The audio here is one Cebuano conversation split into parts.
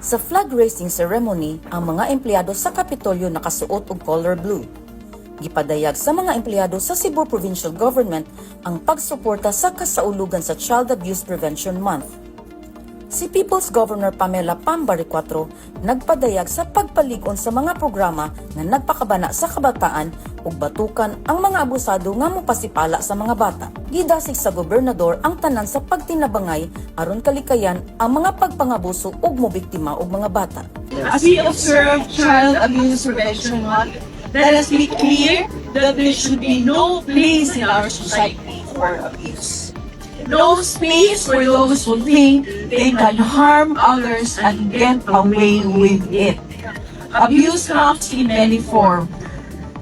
Sa flag raising ceremony, ang mga empleyado sa Kapitolyo nakasuot og color blue. Gipadayag sa mga empleyado sa Cebu Provincial Government ang pagsuporta sa kasaulugan sa Child Abuse Prevention Month. Si People's Governor Pamela Pam Baricuatro nagpadayag sa pagpalig-on sa mga programa nga nagpakabana sa kabataan ug batukan ang mga abusado nga mopasipala sa mga bata. Gidasig sa gobernador ang tanan sa pagtinabangay aron kalikayan ang mga pagpangabuso ug mobiktima og mga bata. As we observe Child Abuse Prevention Month, let us be clear that there should be no place in our society for abuse. No space for those who think they can harm others and get away with it. Abuse comes in many forms: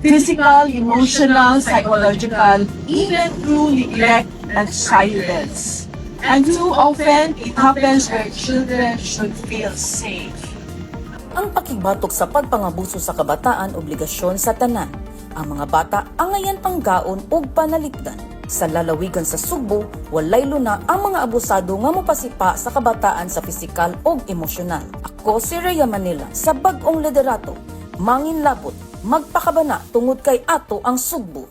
physical, emotional, psychological, even through neglect and silence. And too often, it happens where children should feel safe. Ang pakigbatok sa pagpangabuso sa kabataan, obligasyon sa tanan. Ang mga bata angayan panggaon ug panalipdan. Sa lalawigan sa Sugbo, walay luna ang mga abusado nga mopasipa sa kabataan sa pisikal ug emosyonal. Ako si Rhea Manila sa bag-ong liderato. Mangin labot, magpakabana tungod kay ato ang Sugbo.